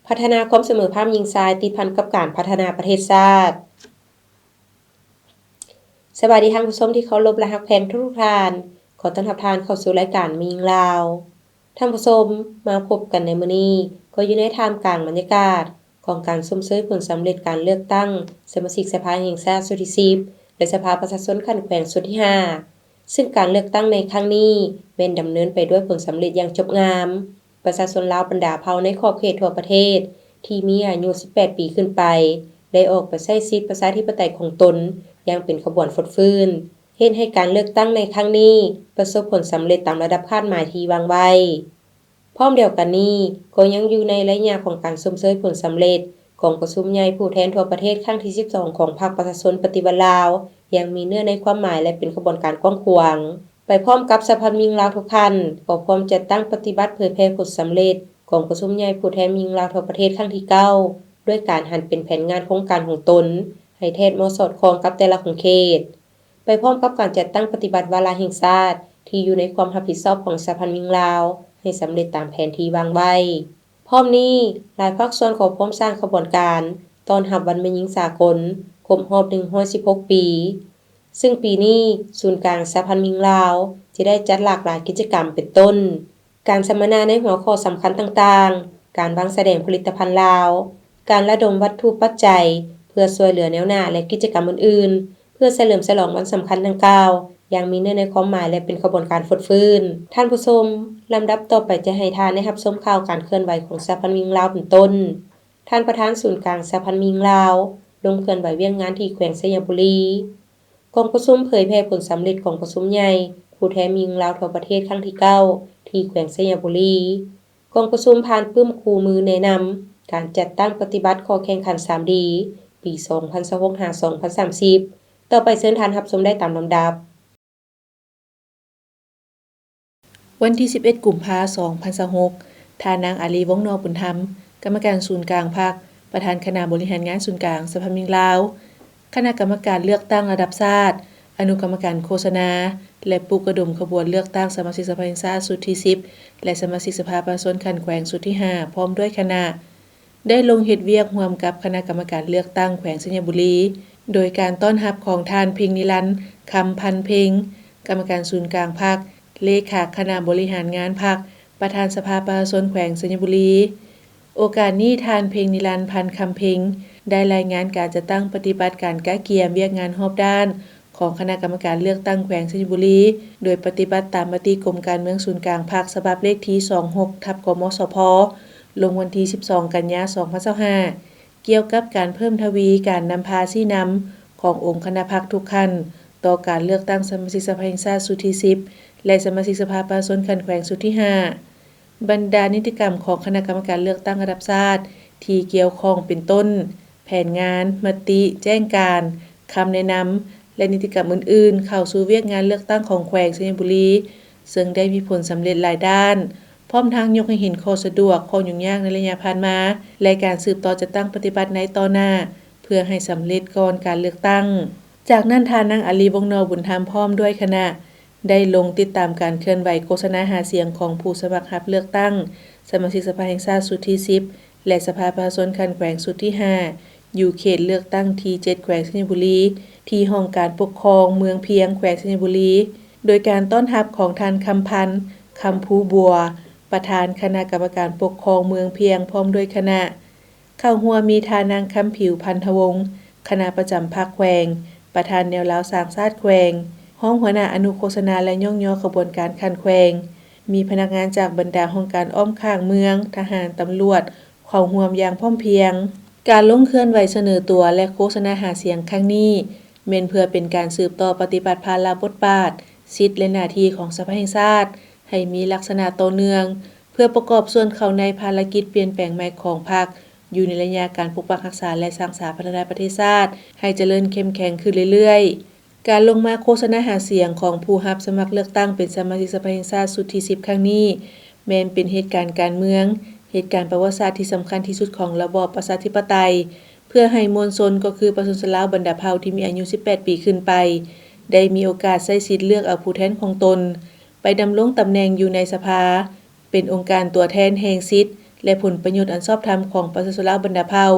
ພັດທະນາຄວາມສະເໝີພາບຍິງຊາຍຕິດພັນກັບການພັດທະນາປະເທດຊາດ. ສະບາຍດີທ່ານຜູ້ຊົມທີ່ເຄົາລົບ ແລະ ຮັກແພງທຸກໆທ່ານ. ຂໍຕ້ອນຮັບທ່ານເຂົ້າສູ່ລາຍການແມ່ຍິງລາວ. ທ່ານຜູ້ຊົມ, ມາພົບກັນໃນມື້ນີ້ ກໍຢູ່ໃນທ່າມກາງບັນຍາກາດຂອງການຊົມເຊີຍຜົນສຳເລັດການເລືອກຕັ້ງສະມາຊິກສະພາແຫ່ງຊາດຊຸດທີສິບ ແລະ ສະພາປະຊາຊົນຂັ້ນແຂວງຊຸດທີຫ້າ ຊຶ່ງການເລືອກຕັ້ງໃນຄັ້ງນີ້ແມ່ນດຳເນີນໄປດ້ວຍຜົນສຳເລັດຢ່າງຈົບງາມ. ປະຊາຊົນລາວບັນດາເຜົ່າໃນຂອບເຂດທົ່ວປະເທດທີ່ມີອາຍຸສິບແປດປີຂຶ້ນໄປ ໄດ້ອອກໄປໃຊ້ສິດປະຊາທິປະໄຕຂອງຕົນຢ່າງເປັນຂະບວນຟົດຟື້ນ, ເຮັດໃຫ້ການເລືອກຕັ້ງໃນຄັ້ງນີ້ປະສົບຜົນສຳເລັດຕາມລະດັບຄາດໝາຍທີ່ວາງໄວ້. ພ້ອມດຽວກັນນີ້, ກໍຍັງຢູ່ໃນໄລຍະຂອງການຊົມເຊີຍຜົນສຳເລັດກອງປະຊຸມໃຫຍ່ຜູ້ແທນທົ່ວປະເທດຄັ້ງທີສິບສອງ ຂອງພັກປະຊາຊົນປະຕິວັດລາວ ຢ່າງມີເນື້ອໃນຄວາມໝາຍ ແລະ ເປັນຂະບວນການກວ້າງຂວາງ. ໄປພ້ອມກັບສະພາແມ່ຍິງລາວທຸກທ່ານ ກໍພ້ອມຈັດຕັ້ງປະຕິບັດເຜີຍແຜ່ຜົນສຳເລັດກອງປະຊຸມໃຫຍ່ຜູ້ແທນແມ່ຍິງລາວທົ່ວປະເທດຄັ້ງທີເກົ້າ ດ້ວຍການຫັນເປັນແຜນງານໂຄງການຂອງຕົນ ໃຫ້ແທດເໝາະສອດຄ່ອງກັບແຕ່ລະຂົງເຂດ. ໄປພ້ອມກັບການຈັດຕັ້ງປະຕິບັດວາລະແຫ່ງຊາດທີ່ຢູ່ໃນຄວາມຮັບຜິດຊອບຂອງສະພາແມ່ຍິງລາວ ໃຫ້ສຳເລັດຕາມແຜນທີ່ວາງໄວ້. ພ້ອມນີ້, ຫຼາຍພາກສ່ວນກໍພ້ອມສ້າງຂະບວນການຕ້ອນຮັບວັນແມ່ຍິງສາກົນຄົບຮອບໜຶ່ງຮ້ອຍສິບຫົກປີ, ຊຶ່ງປີນີ້ສູນກາງສະພາແມ່ຍິງລາວຈະໄດ້ຈັດຫຼາກຫຼາຍກິດຈະກຳ ເປັນຕົ້ນ ການສຳມະນາໃນຫົວຂໍ້ສຳຄັນຕ່າງໆ, ການວາງສະແດງຜະລິດຕະພັນລາວ, ການລະດົມວັດຖຸປັດໄຈເພື່ອຊ່ວຍເຫຼືອແນວໜ້າ ແລະ ກິດຈະກຳອື່ນໆ ເພື່ອສະເຫຼີມສະຫຼອງວັນສຳຄັນດັ່ງກ່າວຢ່າງມີເນື້ອໃນຄວາມໝາຍ ແລະ ເປັນຂະບວນການຟົດຟື້ນ. ທ່ານຜູ້ຊົມ, ລຳດັບຕໍ່ໄປຈະໃຫ້ທ່ານໄດ້ຮັບຊົມຂ່າວການເຄື່ອນໄຫວຂອງສະພາແມ່ຍິງລາວເປັນຕົ້ນ. ທ່ານປະທານສູນກາງສະພາແມ່ຍິງລາວ ລົງເຄື່ອນໄຫວວຽກງານທີ່ແຂວງໄຊຍະບູລີ. ກອງປະຊຸມເຜີຍແຜ່ຜົນສຳເລັດກອງປະຊຸມໃຫຍ່ຜູ້ແທນແມ່ຍິງລາວທົ່ວປະເທດຄັ້ງທີເກົ້າ ທີ່ແຂວງໄຊຍະບູລີ. ກອງປະຊຸມຜ່ານປຶ້ມຄູ່ມືແນະນຳການຈັດຕັ້ງປະຕິບັດຂໍ້ແຂ່ງຂັນສາມດີ ປີສອງພັນຊາວຫົກ ຫາ ສອງພັນສາມສິບ. ຕໍ່ໄປເຊີນທ່ານຮັບຊົມໄດ້ຕາມລຳດັບ. ວັນທີສິບເອັດ ກຸມພາ ສອງພັນຊາວຫົກ, ທ່ານນາງ ອາລີ ວົງນໍບຸນທຳ, ກຳມະການສູນກາງພັກ, ປະທານຄະນະບໍລິຫານງານສູນກາງສະພາແມ່ຍິງລາວ, ຄະນະກຳມະການເລືອກຕັ້ງລະດັບຊາດ, ອະນຸກຳມະການໂຄສະນາ ແລະ ປຸກລະດົມຂະບວນເລືອກຕັ້ງສະມາຊິກສະພາແຫ່ງຊາດຊຸດທີສິບ ແລະ ສະມາຊິກສະພາປະຊາຊົນຂັ້ນແຂວງຊຸດທີຫ້າ ພ້ອມດ້ວຍຄະນະ ໄດ້ລົງເຮັດວຽກຮ່ວມກັບຄະນະກຳມະການເລືອກຕັ້ງແຂວງໄຊຍະບູລີ ໂດຍການຕ້ອນຮັບຂອງທ່ານ ເພັງນິລັນ ຄຳພັນເພັງ, ກຳມະການສູນກາງພັກ, ເລຂາຄະນະບໍລິຫານງານພັກ, ປະທານສະພາປະຊາຊົນແຂວງໄຊຍະບູລີ. ໂອກາດນີ້ ທ່ານ ເພັງນິລັນ ພັນຄຳເພັງ ໄດ້ລາຍງານການຈັດຕັ້ງປະຕິບັດການກະກຽມວຽກງານຮອບດ້ານ ຂອງຄະນະກຳມະການເລືອກຕັ້ງແຂວງໄຊຍະບູລີ ໂດຍປະຕິບັດຕາມມະຕິກົມການເມືອງສູນກາງພັກ ສະບັບເລກທີສອງຫົກ ທັບ ກມສພ ລົງວັນທີສິບສອງ ກັນຍາ ສອງພັນຊາວຫ້າ ກ່ຽວກັບການເພີ່ມທະວີການນຳພາຊີ້ນຳຂອງອົງຄະນະພັກທຸກຂັ້ນ ຕໍ່ການເລືອກຕັ້ງສະມາຊິກສະພາແຫ່ງຊາດຊຸດທີສິບ ແລະ ສະມາຊິກສະພາປະຊາຊົນຂັ້ນແຂວງຊຸດທີຫ້າ. ບັນດານິຕິກຳຂອງຄະນະກຳມະການເລືອກຕັ້ງລະດັບຊາດທີ່ກ່ຽວຂ້ອງເປັນຕົ້ນ ແຜນງານ, ມະຕິ, ແຈ້ງການ, ຄຳແນະນຳ ແລະ ນິຕິກຳອື່ນໆ ເຂົ້າສູ່ວຽກງານເລືອກຕັ້ງຂອງແຂວງໄຊຍະບູລີ ເຊິ່ງໄດ້ມີຜົນສຳເລັດຫຼາຍດ້ານ, ພ້ອມທັງຍົກໃຫ້ເຫັນຂໍ້ສະດວກ, ຂໍ້ຫຍຸ້ງຍາກໃນໄລຍະຜ່ານມາ ແລະ ການສືບຕໍ່ຈັດຕັ້ງປະຕິບັດໃນຕໍ່ໜ້າ ເພື່ອໃຫ້ສຳເລັດກ່ອນການເລືອກຕັ້ງ. ຈາກນັ້ນ ທ່ານນາງ ອາລີ ວົງນໍບຸນທຳ ພ້ອມດ້ວຍຄະນະ ໄດ້ລົງຕິດຕາມການເຄື່ອນໄຫວໂຄສະນາຫາສຽງຂອງຜູ້ສະໝັກຮັບເລືອກຕັ້ງສະມາຊິກສະພາແຫ່ງຊາດຊຸດທີສິບ ແລະ ສະພາປະຊາຊົນຂັ້ນແຂວງຊຸດທີຫ້າ ຢູ່ເຂດເລືອກຕັ້ງທີເຈັດ ແຂວງໄຊຍະບູລີ ທີ່ຫ້ອງການປົກຄອງເມືອງພຽງ ແຂວງໄຊຍະບູລີ ໂດຍການຕ້ອນຮັບຂອງທ່ານ ຄຳພັນ ຄຳພູບົວ ປະທານຄະນະກຳມະການປົກຄອງເມືອງພຽງ ພ້ອມດ້ວຍຄະນະ. ເຂົ້າຮ່ວມມີທ່ານນາງ ຄຳຜິວ ພັນທະວົງ ຄະນະປະຈຳພັກແຂວງ, ປະທານແນວລາວສ້າງຊາດແຂວງ, ຮອງຫົວໜ້າອະນຸໂຄສະນາ ແລະ ຍ້ອງຍໍຂະບວນການຂັ້ນແຂວງ, ມີພະນັກງານຈາກບັນດາຫ້ອງການອ້ອມຂ້າງເມືອງ, ທະຫານ, ຕຳຫຼວດ ເຂົ້າຮ່ວມຢ່າງພ້ອມພຽງ. ການລົງເຄື່ອນໄຫວສະເໜີຕົວ ແລະ ໂຄສະນາຫາສຽງຄັ້ງນີ້ ແມ່ນເພື່ອເປັນການສືບຕໍ່ປະຕິບັດພາລະບົດບາດ, ສິດ ແລະ ໜ້າທີ່ຂອງສະພາແຫ່ງຊາດ ໃຫ້ມີລັກສະນະຕໍ່ເນື່ອງ, ເພື່ອປະກອບສ່ວນເຂົ້າໃນພາລະກິດປ່ຽນແປງໃໝ່ຂອງພັກ ຢູ່ໃນໄລຍະການປົກປັກຮັກສາ ແລະ ສ້າງສາພັດທະນາປະເທດຊາດໃຫ້ຈະເລີນເຂັ້ມແຂງຂຶ້ນເລື້ອຍໆ. ການລົງມາໂຄສະນາຫາສຽງຂອງຜູ້ຮັບສະໝັກເລືອກຕັ້ງເປັນສະມາຊິກສະພາແຫ່ງຊາດຊຸດທີສິບຄັ້ງນີ້ ແມ່ນເປັນເຫດການການເມືອງ, ເຫດການປະຫວັດສາດທີ່ສຳຄັນທີ່ສຸດຂອງລະບອບປະຊາທິປະໄຕ, ເພື່ອໃຫ້ມວນຊົນ ກໍຄືປະຊາຊົນລາວບັນດາເຜົ່າທີ່ມີອາຍຸສິບແປດປີຂຶ້ນໄປ ໄດ້ມີໂອກາດໃຊ້ສິດເລືອກເອົາຜູ້ແທນຂອງຕົນ ໄປດຳລົງຕຳແໜ່ງຢູ່ໃນສະພາ ເປັນອົງການຕົວແທນແຫ່ງສິດ ແລະ ຜົນປະໂຫຍດອັນຊອບທຳຂອງປະຊາຊົນລາວບັນດາເຜົ່າ,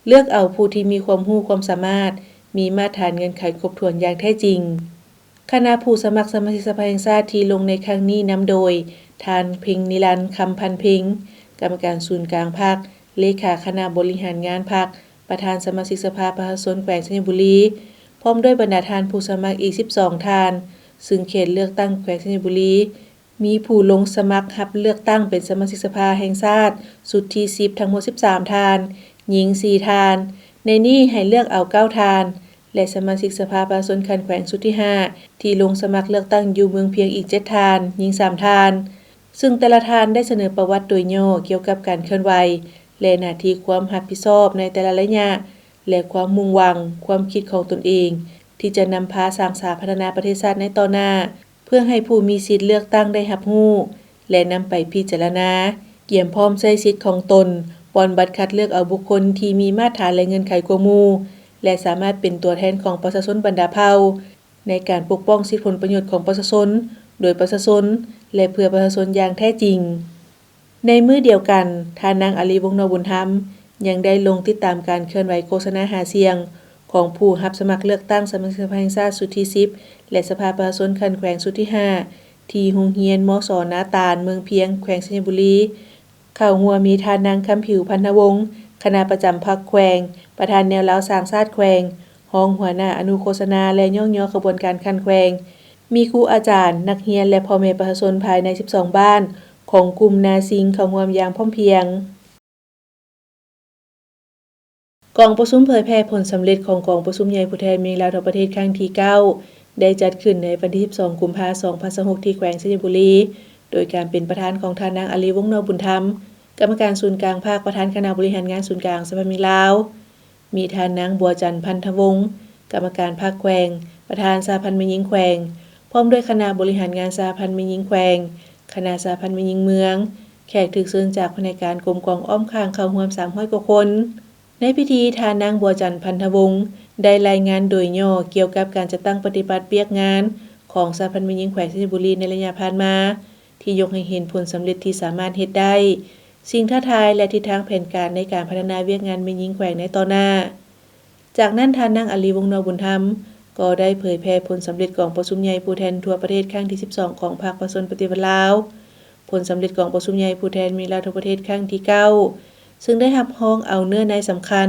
ເລືອກເອົາຜູ້ທີ່ມີຄວາມຮູ້ຄວາມສາມາດ, ມີມາດຖານເງື່ອນໄຂຄົບຖ້ວນຢ່າງແທ້ຈິງ. ຄະນະຜູ້ສະໝັກສະມາຊິກສະພາແຫ່ງຊາດທີ່ລົງໃນຄັ້ງນີ້ນຳໂດຍ ທ່ານ ເພັງນິລັນ ຄຳພັນເພັງ, ກຳມະການສູນກາງພັກ, ເລຂາຄະນະບໍລິຫານງານພັກ, ປະທານສະມາຊິກສະພາປະຊາຊົນແຂວງໄຊຍະບູລີ, ພ້ອມດ້ວຍບັນດາທ່ານຜູ້ສະໝັກອີກສິບສອງທ່ານ, ຊຶ່ງເຂດເລືອກຕັ້ງແຂວງໄຊຍະບູລີ ມີຜູ້ລົງສະໝັກຮັບເລືອກຕັ້ງເປັນສະມາຊິກສະພາແຫ່ງຊາດຊຸດທີສິບ ທັງໝົດສິບສາມທ່ານ, ຍິງສີ່ທ່ານ, ໃນນີ້ໃຫ້ເລືອກເອົາເກົ້າທ່ານ ແລະ ສະມາຊິກສະພາປະຊາຊົນຂັ້ນແຂວງຊຸດທີຫ້າ ທີ່ລົງສະໝັກເລືອກຕັ້ງຢູ່ເມືອງພຽງອີກເຈັດທ່ານ, ຍິງສາມທ່ານ, ຊຶ່ງແຕ່ລະທ່ານໄດ້ສະເໜີປະຫວັດໂດຍຫຍໍ້ກ່ຽວກັບການເຄື່ອນໄຫວ ແລະ ໜ້າທີ່ຄວາມຮັບຜິດຊອບໃນແຕ່ລະໄລຍະ ແລະ ຄວາມມຸ່ງຫວັງ, ຄວາມຄິດຂອງຕົນເອງ ທີ່ຈະນຳພາສ້າງສາພັດທະນາປະເທດຊາດໃນຕໍ່ໜ້າ ເພື່ອໃຫ້ຜູ້ມີສິດເລືອກຕັ້ງໄດ້ຮັບຮູ້ ແລະ ນຳໄປພິຈາລະນາ, ກຽມພ້ອມໃຊ້ສິດຂອງຕົນ, ປ່ອນບັດຄັດເລືອກເອົາບຸກຄົນທີ່ມີມາດຖານ ແລະ ເງື່ອນໄຂກວ່າໝູ່ ແລະ ສາມາດເປັນຕົວແທນຂອງປະຊາຊົນບັນດາເຜົ່າ ໃນການປົກປ້ອງສິດຜົນປະໂຫຍດຂອງປະຊາຊົນ, ໂດຍປະຊາຊົນ ແລະ ເພື່ອປະຊາຊົນຢ່າງແທ້ຈິງ. ໃນມື້ດຽວກັນ, ທ່ານນາງ ອາລີ ວົງນອກບຸນທຳ ຍັງໄດ້ລົງຕິດຕາມການເຄື່ອນໄຫວໂຄສະນາຫາສຽງຂອງຜູ້ຮັບສະໝັກເລືອກຕັ້ງສະມາຊິກສະພາແຫ່ງຊາດຊຸດທີສິບ ແລະ ສະພາປະຊາຊົນຂັ້ນແຂວງຊຸດທີຫ້າ ທີ່ໂຮງຮຽນ ມສ ນາຕານ ເມືອງພຽງ ແຂວງໄຊຍະບູລີ. ເຂົ້າຮ່ວມມີທ່ານນາງ ຄຳຜິວ ພັນທະວົງ ຄະນະປະຈຳພັກແຂວງ, ປະທານແນວລາວສ້າງຊາດແຂວງ, ຮອງຫົວໜ້າອະນຸໂຄສະນາ ແລະ ຍ້ອງຍໍຂະບວນການຂັ້ນແຂວງ, ມີຄູອາຈານ, ນັກຮຽນ ແລະ ພໍ່ແມ່ປະຊາຊົນພາຍໃນສິບສອງບ້ານຂອງກຸ່ມນາຊິງເຂົ້າຮ່ວມຢ່າງພ້ອມພຽງ. ກອງປະຊຸມເຜີຍແຜ່ຜົນສຳເລັດຂອງກອງປະຊຸມໃຫຍ່ຜູ້ແທນແມ່ຍິງລາວທົ່ວປະເທດຄັ້ງທີເກົ້າ ໄດ້ຈັດຂຶ້ນໃນວັນທີສິບສອງ ກຸມພາ ສອງພັນຊາວຫົກ ທີ່ແຂວງໄຊຍະບູລີ ໂດຍການເປັນປະທານຂອງທ່ານນາງ ອາລີ ວົງນອກບຸນທຳ ກຳມະການສູນກາງພັກ, ປະທານຄະນະບໍລິຫານງານສູນກາງສະຫະພັນແມ່ຍິງລາວ, ມີທ່ານນາງ ບົວຈັນ ພັນທະວົງ ກຳມະການພັກແຂວງ, ປະທານສະຫະພັນແມ່ຍິງແຂວງ, ພ້ອມດ້ວຍຄະນະບໍລິຫານງານສະຫະພັນແມ່ຍິງແຂວງ, ຄະນະສະຫະພັນແມ່ຍິງເມືອງ, ແຂກຖືກເຊີນຈາກພະແນກການກົມກອງອ້ອມຂ້າງເຂົ້າຮ່ວມສາມຮ້ອຍກວ່າຄົນ. ໃນພິທີ, ທ່ານນາງ ບົວຈັນ ພັນທະວົງ ໄດ້ລາຍງານໂດຍຫຍໍ້ກ່ຽວກັບການຈັດຕັ້ງປະຕິບັດວຽກງານຂອງສະຫະພັນແມ່ຍິງແຂວງໄຊຍະບູລີໃນໄລຍະຜ່ານມາ, ທີ່ຍົກໃຫ້ເຫັນຜົນສຳເລັດທີ່ສາມາດເຮັດໄດ້, ສິ່ງທ້າທາຍ ແລະ ທິດທາງແຜນການໃນການພັດທະນາວຽກງານແມ່ຍິງແຂວງໃນຕໍ່ໜ້າ. ຈາກນັ້ນ, ທ່ານນາງ ອາລີ ວົງນອກບຸນທຳ ກໍໄດ້ເຜີຍແຜ່ຜົນສຳເລັດກອງປະຊຸມໃຫຍ່ຜູ້ແທນທົ່ວປະເທດຄັ້ງທີສິບສອງ ຂອງພັກປະຊາຊົນປະຕິວັດລາວ, ຜົນສຳເລັດກອງປະຊຸມໃຫຍ່ຜູ້ແທນແມ່ຍິງລາວທົ່ວປະເທດຄັ້ງທີເກົ້າ ຊຶ່ງໄດ້ຮັບຮອງເອົາເນື້ອໃນສຳຄັນ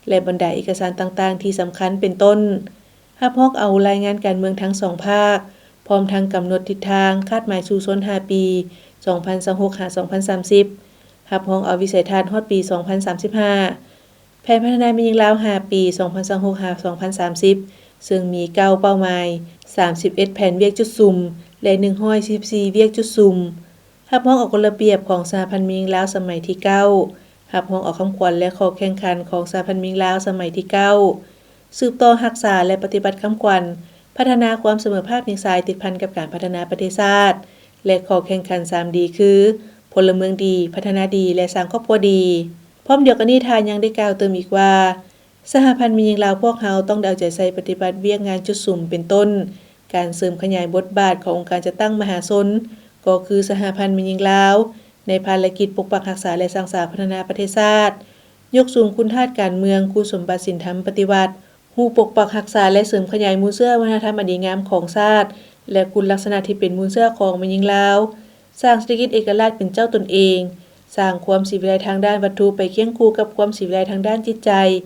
ແລະ ບັນດາເອກະສານຕ່າງໆທີ່ສຳຄັນ ເປັນຕົ້ນ ຮັບຮອງເອົາລາຍງານການເມືອງທັງສອງພາກ, ພ້ອມທັງກຳນົດທິດທາງຄາດໝາຍສູ້ຊົນຫ້າປີ ສອງພັນຊາວຫົກ ຫາ ສອງພັນສາມສິບ, ຮັບຮອງເອົາວິໄສທັດຮອດປີສອງພັນສາມສິບຫ້າ, ແຜນພັດທະນາແມ່ຍິງລາວຫ້າປີ ສອງພັນຊາວຫົກ ຫາ ສອງພັນສາມສິບ ເຊິ່ງມີເກົ້າເປົ້າໝາຍ, ສາມສິບເອັດແຜນວຽກຈຸດສຸມ ແລະ ໜຶ່ງຮ້ອຍສີ່ສິບສີ່ວຽກຈຸດສຸມ, ຮັບຮອງເອົາກົດລະບຽບຂອງສະຫະພັນແມ່ຍິງລາວສະໄໝທີເກົ້າ, ຮັບຮອງເອົາຄຳຂວັນ ແລະ ຂໍ້ແຂ່ງຂັນຂອງສະຫະພັນແມ່ຍິງລາວສະໄໝທີເກົ້າ, ສືບຕໍ່ຮັກສາ ແລະ ປະຕິບັດຄຳຂວັນ ພັດທະນາຄວາມສະເໝີພາບຍິງຊາຍ ຕິດພັນກັບການພັດທະນາປະເທດຊາດ ແລະ ຂໍ້ແຂ່ງຂັນສາມດີ ຄື ພົນລະເມືອງດີ, ພັດທະນາດີ ແລະ ສ້າງຄອບຄົວດີ. ພ້ອມດຽວກັນນີ້, ທ່ານຍັງໄດ້ກ່າວເຕີມອີກວ່າ, ສະຫະພັນແມ່ຍິງລາວພວກເຮົາຕ້ອງໄດ້ເອົາໃຈໃສ່ປະຕິບັດວຽກງານຈຸດສຸມ ເປັນຕົ້ນ ການເສີມຂະຫຍາຍບົດບາດຂອງອົງການຈັດຕັ້ງມະຫາຊົນ ກໍຄືສະຫະພັນແມ່ຍິງລາວ ໃນພາລະກິດປົກປັກຮັກສາ ແລະ ສ້າງສາພັດທະນາປະເທດຊາດ, ຍົກສູງຄຸນທາດການເມືອງ, ຄຸນສົມບັດສິນທຳປະຕິວັດ, ຮູ້ປົກປັກຮັກສາ ແລະ ເສີມຂະຫຍາຍມູນເຊື້ອວັດທະນະທຳອັນດີງາມຂອງຊາດ ແລະ ຄຸນລັກສະນະທີ່ເປັນມູນເຊື້ອຂອງແມ່ຍິງລາວ, ສ້າງເສດຖະກິດເອກະລາດເປັນເຈົ້າຕົນເອງ, ສ້າງຄວາມສີວິໄລທາງດ້ານວັດຖຸໄປຄຽງຄູ່ກັບຄວາມສີວິໄລທາງດ້ານຈິດໃຈ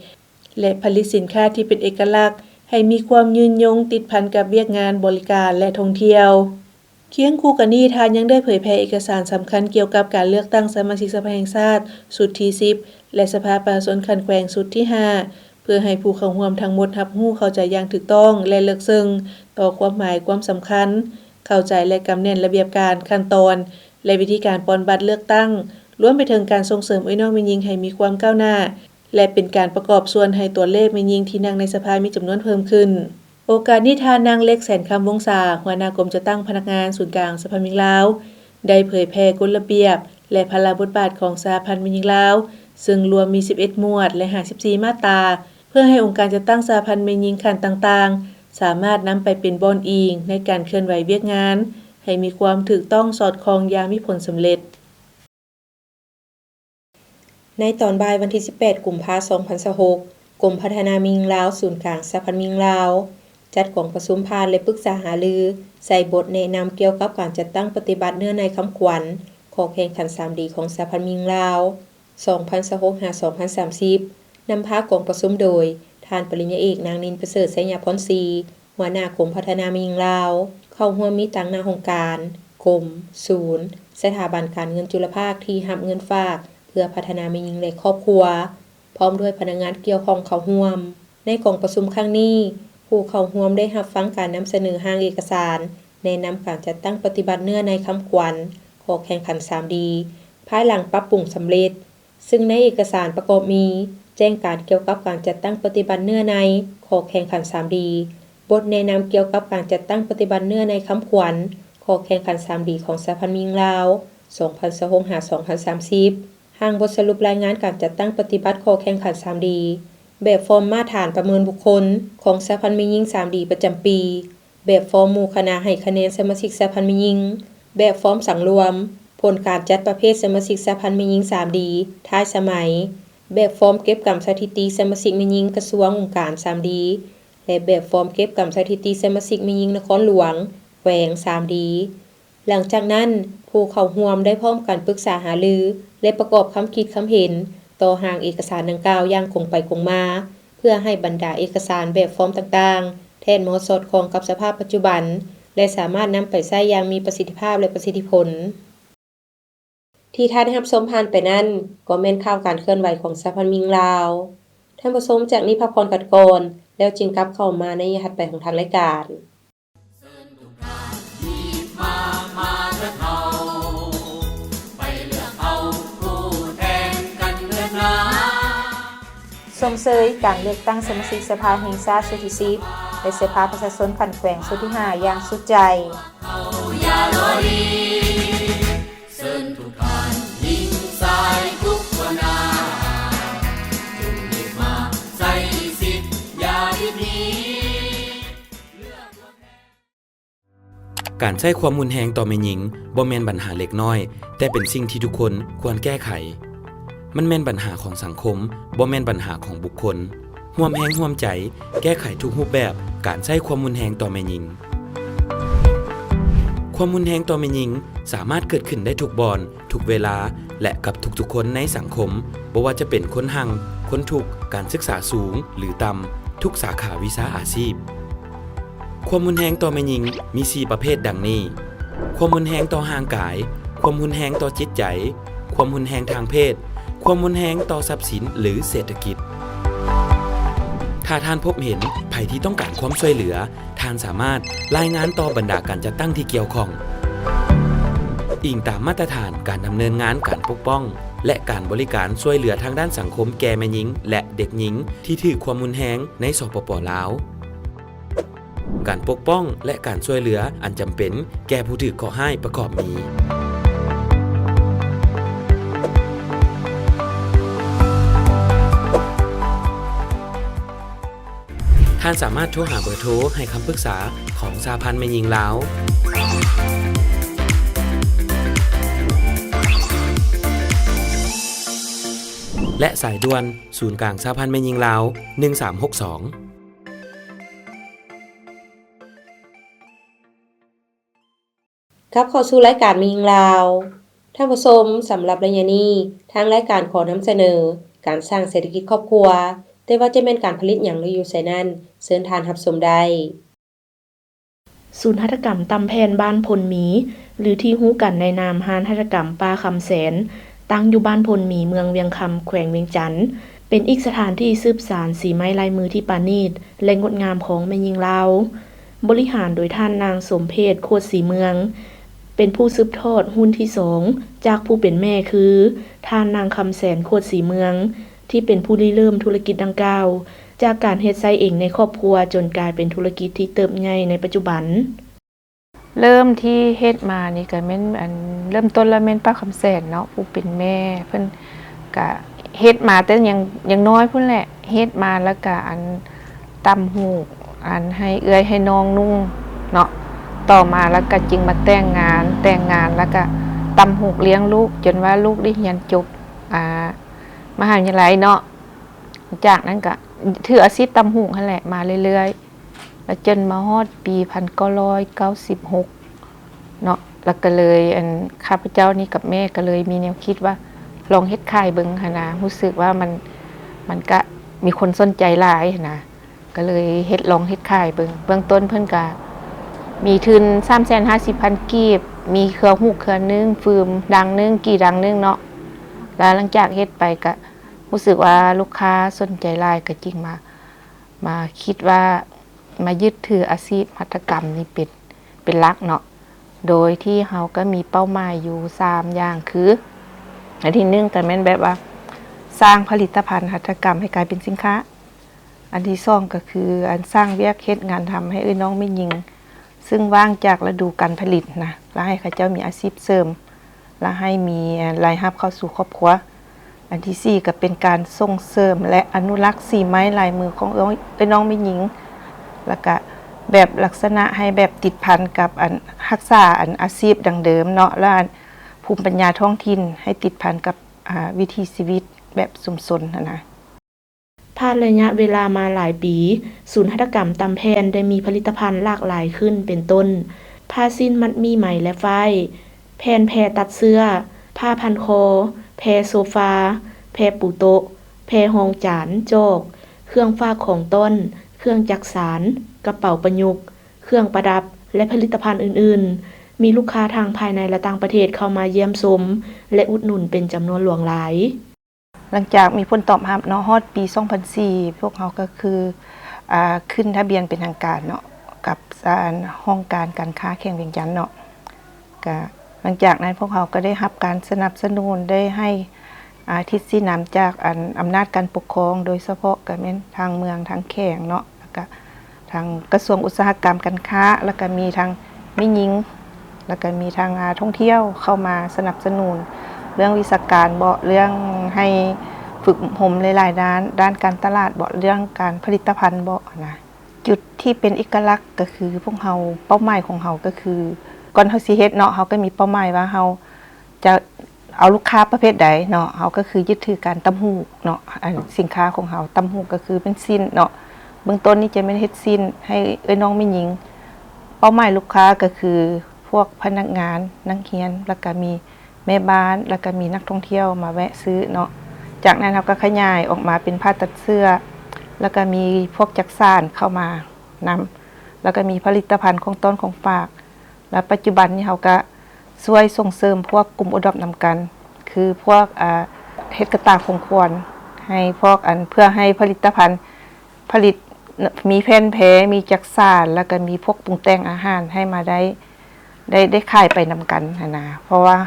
ແລະ ຜະລິດສິນຄ້າທີ່ເປັນເອກະລັກ ໃຫ້ມີຄວາມຍືນຍົງຕິດພັນກັບວຽກງານບໍລິການ ແລະ ທ່ອງທ່ຽວ. ຄຽງຄູ່ກັນນີ້, ທ່ານຍັງໄດ້ເຜີຍແຜ່ເອກະສານສຳຄັນກ່ຽວກັບການເລືອກຕັ້ງສະມາຊິກສະພາແຫ່ງຊາດຊຸດທີສິບ ແລະ ສະພາປະຊາຊົນຂັ້ນແຂວງຊຸດທີຫ້າ ເພື່ອໃຫ້ຜູ້ເຂົ້າຮ່ວມທັງໝົດຮັບຮູ້ເຂົ້າໃຈຢ່າງຖືກຕ້ອງ ແລະ ເລິກເຊິ່ງຕໍ່ຄວາມໝາຍຄວາມສຳຄັນ, ເຂົ້າໃຈ ແລະ ກຳແໜ້ນລະບຽບການ, ຂັ້ນຕອນ ແລະ ວິທີການປ່ອນບັດເລືອກຕັ້ງ, ລວມໄປເຖິງການສົ່ງເສີມເອື້ອຍນ້ອງແມ່ຍິງໃຫ້ມີຄວາມກ້າວໜ້າ ແລະ ເປັນການປະກອບສ່ວນໃຫ້ຕົວເລກແມ່ຍິງທີ່ນັ່ງໃນສະພາມີຈຳນວນເພີ່ມຂຶ້ນ. ໂອກາດນີ້, ທ່ານນາງ ເລັກ ແສນຄຳວົງສາ, ຫົວໜ້າກົມຈັດຕັ້ງພະນັກງານສູນກາງສະຫະພັນແມ່ຍິງລາວ ໄດ້ເຜີຍແຜ່ກົດລະບຽບ ແລະ ພາລະບົດບາດຂອງສະຫະພັນແມ່ຍິງລາວ, ເຊິ່ງລວມມີສິບເອັດໝວດ ແລະ ຫ້າສິບສີ່ມາດຕາ, ເພື່ອໃຫ້ອົງການຈັດຕັ້ງສະຫະພັນແມ່ຍິງຂັ້ນຕ່າງໆ ສາມາດນຳໄປເປັນບ່ອນອີງໃນການເຄື່ອນໄຫວວຽກງານ ໃຫ້ມີຄວາມຖືກຕ້ອງສອດຄ່ອງຢ່າງມີຜົນສຳເລັດ. ໃນຕອນບ່າຍວັນທີສິບແປດ ກຸມພາ ສອງພັນຊາວຫົກ, ກົມພັດທະນາແມ່ຍິງລາວ ສູນກາງສະຫະພັນແມ່ຍິງລາວ ຈັດກອງປະຊຸມຜ່ານ ແລະ ປຶກສາຫາລືໃສ່ບົດແນະນຳກ່ຽວກັບການຈັດຕັ້ງປະຕິບັດເນື້ອໃນຄຳຂວັນຂໍ້ແຂ່ງຂັນສາມດີຂອງສະຫະພັນແມ່ຍິງລາວ ສອງພັນຊາວຫົກ ຫາ ສອງພັນສາມສິບ ນຳພາກອງປະຊຸມໂດຍ ທ່ານປະລິນຍາເອກ ນາງນິນ ປະເສີດໄຊຍະພອນສີ ຫົວໜ້າກົມພັດທະນາແມ່ຍິງລາວ. ເຂົ້າຮ່ວມມີຕາງໜ້າຫ້ອງການ, ກົມ, ສູນ, ສະຖາບັນການເງິນຈຸລະພາກທີ່ຮັບເງິນຝາກເພື່ອພັດທະນາແມ່ຍິງ ແລະ ຄອບຄົວ, ພ້ອມດ້ວຍພະນັກງານກ່ຽວຂ້ອງເຂົ້າຮ່ວມ. ໃນກອງປະຊຸມຄັ້ງນີ້, ຜູ້ເຂົ້າຮ່ວມໄດ້ຮັບຟັງການນຳສະເໜີຮ່າງເອກະສານແນະນຳການຈັດຕັ້ງປະຕິບັດເນື້ອໃນຄຳຂວັນຂໍ້ແຂ່ງຂັນສາມດີ ພາຍຫຼັງປັບປຸງສຳເລັດ. ຊຶ່ງໃນເອກະສານປະກອບມີ ແຈ້ງການກ່ຽວກັບການຈັດຕັ້ງປະຕິບັດເນື້ອໃນຂໍ້ແຂ່ງຂັນສາມດີ, ບົດແນະນຳກ່ຽວກັບການຈັດຕັ້ງປະຕິບັດເນື້ອໃນຄຳຂວັນຂໍ້ແຂ່ງຂັນສາມດີຂອງສະຫະພັນແມ່ຍິງລາວ ສອງພັນຊາວຫົກ ຫາ ສອງພັນສາມສິບ, ຮ່າງບົດສະຫຼຸບລາຍງານການຈັດຕັ້ງປະຕິບັດຂໍ້ແຂ່ງຂັນສາມດີ, ແບບຟອມມາດຖານປະເມີນບຸກຄົນຂອງສະຫະພັນແມ່ຍິງສາມດີປະຈຳປີ, ແບບຟອມໝູ່ຄະນະໃຫ້ຄະແນນສະມາຊິກສະຫະພັນແມ່ຍິງ, ແບບຟອມສັງລວມຜົນການຈັດປະເພດສະມາຊິກສະຫະພັນແມ່ຍິງສາມດີທ້າຍສະໄໝ, ແບບຟອມເກັບກຳສະຖິຕິສະມາຊິກແມ່ຍິງກະຊວງອົງການສາມດີ ແລະ ແບບຟອມເກັບກຳສະຖິຕິສະມາຊິກແມ່ຍິງນະຄອນຫຼວງ, ແຂວງສາມດີ. ຫຼັງຈາກນັ້ນ, ຜູ້ເຂົ້າຮ່ວມໄດ້ພ້ອມກັນປຶກສາຫາລື ແລະ ປະກອບຄຳຄິດຄຳເຫັນຕໍ່ຮ່າງເອກະສານດັ່ງກ່າວຢ່າງກົງໄປກົງມາ, ເພື່ອໃຫ້ບັນດາເອກະສານແບບຟອມຕ່າງໆ ແທດເໝາະສອດຄ່ອງກັບສະພາບປັດຈຸບັນ ແລະ ສາມາດນຳໄປໃຊ້ຢ່າງມີປະສິດທິພາບ ແລະ ປະສິດທິຜົນ. ທີ່ທ່ານໄດ້ຮັບຊົມຜ່ານໄປນັ້ນ ກໍແມ່ນຂ່າວການເຄື່ອນໄຫວຂອງສະຫະພັນແມ່ຍິງລາວ. ທ່ານຜູ້ຊົມ ຈາກນີ້ພັກຜ່ອນກັນກ່ອນ ແລ້ວຈຶ່ງກັບເຂົ້າມາໃນໄລຍະຖັດໄປຂອງທາງລາຍການ. ຊົມເຊີຍການເລືອກຕັ້ງສະມາຊິກສະພາແຫ່ງຊາດຊຸດທີສິບ ແລະ ສະພາປະຊາຊົນຂັ້ນແຂວງຊຸດທີຫ້າຢ່າງສຸດໃຈ. ການໃຊ້ຄວາມຮຸນແຮງຕໍ່ແມ່ຍິງບໍ່ແມ່ນບັນຫາເລັກນ້ອຍ, ແຕ່ເປັນສິ່ງທີ່ທຸກຄົນຄວນແກ້ໄຂ. ມັນແມ່ນບັນຫາຂອງສັງຄົມ, ບໍ່ແມ່ນບັນຫາຂອງບຸກຄົນ. ຮ່ວມແຮງຮ່ວມໃຈແກ້ໄຂທຸກຮູບແບບການໃຊ້ຄວາມຮຸນແຮງຕໍ່ແມ່ຍິງ. ຄວາມຮຸນແຮງຕໍ່ແມ່ຍິງສາມາດເກີດຂຶ້ນໄດ້ທຸກບ່ອນ, ທຸກເວລາ ແລະ ກັບທຸກໆຄົນໃນສັງຄົມ, ບໍ່ວ່າຈະເປັນຄົນຮັ່ງ, ຄົນທຸກ, ການສຶກສາສູງ ຫຼື ຕ່ຳ, ທຸກສາຂາວິຊາອາຊີບ. ຄວາມຮຸນແຮງຕໍ່ແມ່ຍິງມີສີ່ປະເພດດັ່ງນີ້: ຄວາມຮຸນແຮງຕໍ່ຮ່າງກາຍ, ຄວາມຮຸນແຮງຕໍ່ຈິດໃຈ, ຄວາມຮຸນແຮງທາງເພດ, ຄວາມຮຸນແຮງຕໍ່ຊັບສິນ ຫຼື ເສດຖະກິດ. ຖ້າທ່ານພົບເຫັນໃຜທີ່ຕ້ອງການຄວາມຊ່ວຍເຫຼືອ, ທ່ານສາມາດລາຍງານຕໍ່ບັນດາການຈັດຕັ້ງທີ່ກ່ຽວຂ້ອງ. ອີງຕາມມາດຕະຖານການດຳເນີນງານການປົກປ້ອງ ແລະ ການບໍລິການຊ່ວຍເຫຼືອທາງດ້ານສັງຄົມແກ່ແມ່ຍິງ ແລະ ເດັກຍິງທີ່ຖືກຄວາມຮຸນແຮງໃນ ສປປ ລາວ. ການປົກປ້ອງ ແລະ ການຊ່ວຍເຫຼືອອັນຈຳເປັນແກ່ຜູ້ຖືກເຄາະຮ້າຍປະກອບມີ: ທ່ານສາມາດໂທຫາເບີໂທໃຫ້ຄຳປຶກສາຂອງສະຫະພັນແມ່ຍິງລາວ ແລະ ສາຍດ່ວນສູນກາງສະຫະພັນແມ່ຍິງລາວ ໜຶ່ງສາມຫົກສອງ. ກັບເຂົ້າສູ່ລາຍການແມ່ຍິງລາວ. ທ່ານຜູ້ຊົມ, ສຳລັບໄລຍະນີ້, ທາງລາຍການຂໍນຳສະເໜີການສ້າງເສດຖະກິດຄອບຄົວ, ແຕ່ວ່າຈະແມ່ນການຜະລິດຫຍັງ ຫຼື ຢູ່ໃສນັ້ນ, ເຊີນທ່ານຮັບຊົມໄດ້. ສູນຫັດຖະກຳຕ່ຳແຜ່ນບ້ານພົນມີ ຫຼື ທີ່ຮູ້ກັນໃນນາມຮ້ານຫັດຖະກຳປ້າຄຳແສນ, ຕັ້ງຢູ່ບ້ານພົນມີ ເມືອງວຽງຄຳ ແຂວງວຽງຈັນ, ເປັນອີກສະຖານທີ່ສືບສານສີໄມ້ລາຍມືທີ່ປານີດ ແລະ ງົດງາມຂອງແມ່ຍິງລາວ. ບໍລິຫານໂດຍທ່ານນາງສົມເພດ ໂຄດສີເມືອງ, ເປັນຜູ້ສືບທອດຮຸ່ນທີສອງຈາກຜູ້ເປັນແມ່ຄື ທ່ານນາງຄຳແສນ ໂຄດສີເມືອງ ທີ່ເປັນຜູ້ລິເລີ່ມທຸລະກິດດັ່ງກ່າວ ຈາກການເຮັດໃຊ້ເອງໃນຄອບຄົວ ຈົນກາຍເປັນທຸລະກິດທີ່ເຕີບໃຫຍ່ໃນປັດຈຸບັນ. ເລີ່ມທີ່ເຮັດມານີ້ກະແມ່ນ ອັນ ເລີ່ມຕົ້ນລະແມ່ນປ້າຄຳແສນເນາະ ຜູ້ເປັນແມ່ ເພິ່ນກະເຮັດມາແຕ່ຍັງ ຍັງນ້ອຍພຸ້ນແຫຼະ ເຮັດມາລະກະ ອັນ ຕ່ຳຫູກ ອັນ ໃຫ້ເອື້ອຍໃຫ້ນ້ອງນຸ່ງເນາະ ຕໍ່ມາລະກະຈຶ່ງມາແຕ່ງງານ ແຕ່ງງານລະກະຕ່ຳຫູກລ້ຽງລູກ ຈົນວ່າລູກໄດ້ຮຽນຈົບ ອ່າ ມະຫາວິທະຍາໄລເນາະ. ຈາກນັ້ນກະຖືອາຊີບຕຳຫຸ່ງຫັ້ນແຫຼະມາເລື້ອຍໆ ແລ້ວຈົນມາຮອດປີພັນເກົ້າຮ້ອຍເກົ້າສິບຫົກເນາະ ແລ້ວກະເລີຍ ອັນ ຂ້າພະເຈົ້ານີ້ກັບແມ່ກະເລີຍມີແນວຄິດວ່າລອງເຮັດຂາຍເບິ່ງຫັ້ນນະ. ຮູ້ສຶກວ່າມັນ ມັນກະມີຄົນສົນໃຈຫຼາຍຫັ້ນນະ ກະເລີຍເຮັດ ລອງເຮັດຂາຍເບິ່ງ. ເບື້ອງຕົ້ນເພິ່ນກະມີທຶນສາມແສນຫ້າສິບພັນກີບ, ມີເຄືອຫູກເຄືອໜຶ່ງ, ຟືມດັງໜຶ່ງ, ກີ່ດັງໜຶ່ງເນາະ. ແລ້ວຫຼັງຈາກເຮັດໄປກະຮູ້ສຶກວ່າລູກຄ້າສົນໃຈຫຼາຍ ກະຈຶ່ງມາ ມາຄິດວ່າມາຍຶດຖືອາຊີບຫັດຖະກຳນີ້ເປັນ ເປັນຫຼັກເນາະ. ໂດຍທີ່ເຮົາກະມີເປົ້າໝາຍຢູ່ສາມຢ່າງ ຄື ອັນທີໜຶ່ງກະແມ່ນແບບວ່າສ້າງຜະລິດຕະພັນຫັດຖະກຳໃຫ້ກາຍເປັນສິນຄ້າ. ອັນທີສອງກະຄື ອັນ ສ້າງວຽກເຮັດງານທຳໃຫ້ເອື້ອຍນ້ອງແມ່ຍິງ ຊຶ່ງວ່າງຈາກລະດູການຜະລິດນະ ລະໃຫ້ເຂົາເຈົ້າມີອາຊີບເສີມ ລະໃຫ້ມີລາຍຮັບເຂົ້າສູ່ຄອບຄົວ. ອັນທີສີ່ກະເປັນການສົ່ງເສີມ ແລະ ອະນຸລັກສີໄມ້ລາຍມືຂອງເອື້ອຍ ເອື້ອຍນ້ອງແມ່ຍິງ ລະກະແບບລັກສະນະໃຫ້ແບບຕິດພັນກັບ ອັນ ຮັກສາ ອັນ ອາຊີບດັ້ງເດີມເນາະ ລະ ອັນ ພູມປັນຍາທ້ອງຖິ່ນໃຫ້ຕິດພັນກັບ ອາ ວິຖີຊີວິດແບບຊຸມຊົນຫັ້ນນະ. ຜ່ານໄລຍະເວລາມາຫຼາຍປີ, ສູນຫັດຖະກຳຕຳແຜ່ນໄດ້ມີຜະລິດຕະພັນຫຼາກຫຼາຍຂຶ້ນ ເປັນຕົ້ນ ຜ້າສິ້ນມັດໝີ້ໄໝ ແລະ ຝ້າຍ, ແຜ່ນແພຕັດເຊື້ອ, ຜ້າພັນຄໍ, ແພໂຊຟາ, ແພປູໂຕະ, ແພຮອງຈານ, ຈອກ, ເຄື່ອງຝາກຂອງຕ້ອນ, ເຄື່ອງຈັກສານ, ກະເປົາປະຍຸກ, ເຄື່ອງປະດັບ ແລະ ຜະລິດຕະພັນອື່ນໆ. ມີລູກຄ້າທັງພາຍໃນ ແລະ ຕ່າງປະເທດເຂົ້າມາຢ້ຽມຊົມ ແລະ ອຸດໜູນເປັນຈຳນວນຫຼວງຫຼາຍ. ຫຼັງຈາກມີຜົນຕອບຮັບເນາະ ຮອດປີສອງພັນສີ່ ພວກເຮົາກະຄື ອາ ຂຶ້ນທະບຽນເປັນທາງການເນາະ ກັບ ອັນ ຫ້ອງການການຄ້າແຂວງວຽງຈັນເນາະ. ກະຫຼັງຈາກນັ້ນພວກເຮົາກະໄດ້ຮັບການສະໜັບສະໜູນ ໄດ້ໃຫ້ ອາ ທິດຊີ້ນຳຈາກ ອັນ ອຳນາດການປົກຄອງ ໂດຍສະເພາະກະແມ່ນທາງເມືອງ ທາງແຂວງເນາະ ລະກະ ທາງກະຊວງອຸດສາຫະກຳການຄ້າ ລະກະມີທັງແມ່ຍິງ ລະກະມີທັງ ອາ ທ່ອງທ່ຽວເຂົ້າມາສະໜັບສະໜູນ ເລື່ອງວິຊາການເບາະ ເລື່ອງໃຫ້ຝຶກອົບຮົມຫຼາຍໆດ້ານ ດ້ານການຕະຫຼາດເບາະ ເລື່ອງການຜະລິດຕະພັນເບາະນະ. ຈຸດທີ່ເປັນເອກະລັກກະຄືພວກເຮົາ ເປົ້າໝາຍຂອງເຮົາກະຄື ກ່ອນເຮົາຊິເຮັດເນາະ ເຮົາກະມີເປົ້າໝາຍວ່າເຮົາ ຈະເອົາລູກຄ້າປະເພດໃດເນາະ ເຮົາກະຄືຍຶດຖືການຕ່ຳຫູກເນາະ ອັນ ສິນຄ້າຂອງເຮົາ ຕ່ຳຫູກກະຄືເປັນສິ້ນເນາະ ເບື້ອງຕົ້ນນີ້ຈະແມ່ນເຮັດສິ້ນໃຫ້ເອື້ອຍນ້ອງແມ່ຍິງ. ເປົ້າໝາຍລູກຄ້າກະຄືພວກພະນັກງານ ນັກຮຽນ ລະກະມີແມ່ບ້ານ ລະກະມີນັກທ່ອງທ່ຽວມາແວະຊື້ເນາະ. ຈາກນັ້ນເຮົາກະຂະຫຍາຍອອກມາເປັນຜ້າຕັດເສື້ອ ລະກະມີພວກຈັກສານເຂົ້າມານຳ ລະກະມີຜະລິດຕະພັນຂອງຕ້ອນຂອງຝາກ. ລະປັດຈຸບັນນີ້ເຮົາກະຊ່ວຍສົ່ງເສີມພວກກຸ່ມໂອດອບນຳກັນ ຄືພວກ ອາ ເຮັດກະຕ່າຂອງຂວັນໃຫ້ພວກ ອັນ ເພື່ອໃຫ້ຜະລິດຕະພັນຜະລິດ ມີແຜ່ນແພ ມີຈັກສານ ລະກະມີພວກປຸງແຕ່ງອາຫານໃຫ້ມາໄດ້ ໄດ້ ໄດ້ຂາຍໄປນຳກັນຫັ້ນນະ ເພາະວ່າ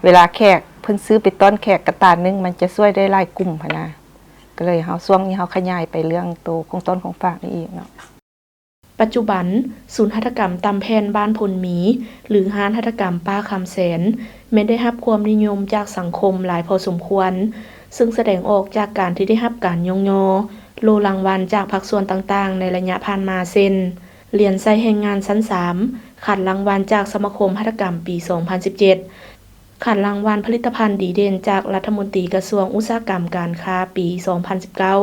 ເວລາແຂກເພິ່ນຊື້ໄປຕ້ອນແຂກ ກະຕ່າໜຶ່ງມັນຈະຊ່ວຍໄດ້ຫຼາຍກຸ່ມຫັ້ນນະ. ກະເລີຍເຮົາ ຊ່ວງນີ້ເຮົາຂະຫຍາຍໄປເລື່ອງໂຕຂອງຕ້ອນຂອງຝາກນີ້ອີກເນາະ. ປັດຈຸບັນ, ສູນຫັດຖະກຳຕຳແຜ່ນບ້ານພົນມີ ຫຼື ຮ້ານຫັດຖະກຳປ້າຄຳແສນ ແມ່ນໄດ້ຮັບຄວາມນິຍົມຈາກສັງຄົມຫຼາຍພໍສົມຄວນ, ຊຶ່ງສະແດງອອກຈາກການທີ່ໄດ້ຮັບການຍ້ອງຍໍໂລ່ລາງວັນຈາກພາກສ່ວນຕ່າງໆໃນໄລຍະຜ່ານມາ ເຊັ່ນ: ຫຼຽນໄຊແຮງງານຊັ້ນສາມ ຂັນລາງວັນຈາກສະມາຄົມຫັດຖະກຳປີສອງພັນສິບເຈັດ, ຂັນລາງວັນຜະລິດຕະພັນດີເດັ່ນຈາກລັດຖະມົນຕີກະຊວງອຸດສາຫະກຳການຄ້າປີສອງພັນສິບເກົ້າ,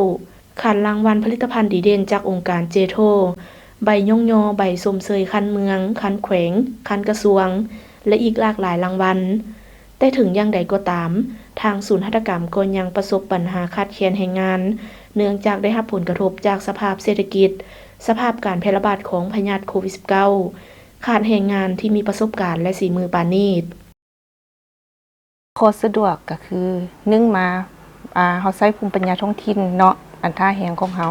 ຂັນລາງວັນຜະລິດຕະພັນດີເດັ່ນຈາກອົງການເຈໂທ ໃບຍ້ອງຍໍ ໃບຊົມເຊີຍຂັ້ນເມືອງ, ຂັ້ນແຂວງ, ຂັ້ນກະຊວງ ແລະ ອີກຫຼາກຫຼາຍລາງວັນ. ແຕ່ເຖິງຢ່າງໃດກໍຕາມ, ທາງສູນຫັດຖະກຳກໍຍັງປະສົບບັນຫາຂາດແຄນແຮງງານ ເນື່ອງຈາກໄດ້ຮັບຜົນກະທົບຈາກສະພາບເສດຖະກິດ, ສະພາບການແຜ່ລະບາດຂອງພະຍາດໂຄວິດສິບເກົ້າ, ຂາດແຮງງານທີ່ມີປະສົບການ ແລະ ສີມືປານນີ້. ຂໍ້ສະດວກກະຄື ໜຶ່ງມາ ອາ ເຮົາໃຊ້ພູມປັນຍາທ້ອງຖິ່ນເນາະ ອັນທ່າແຮງຂອງເຮົາ,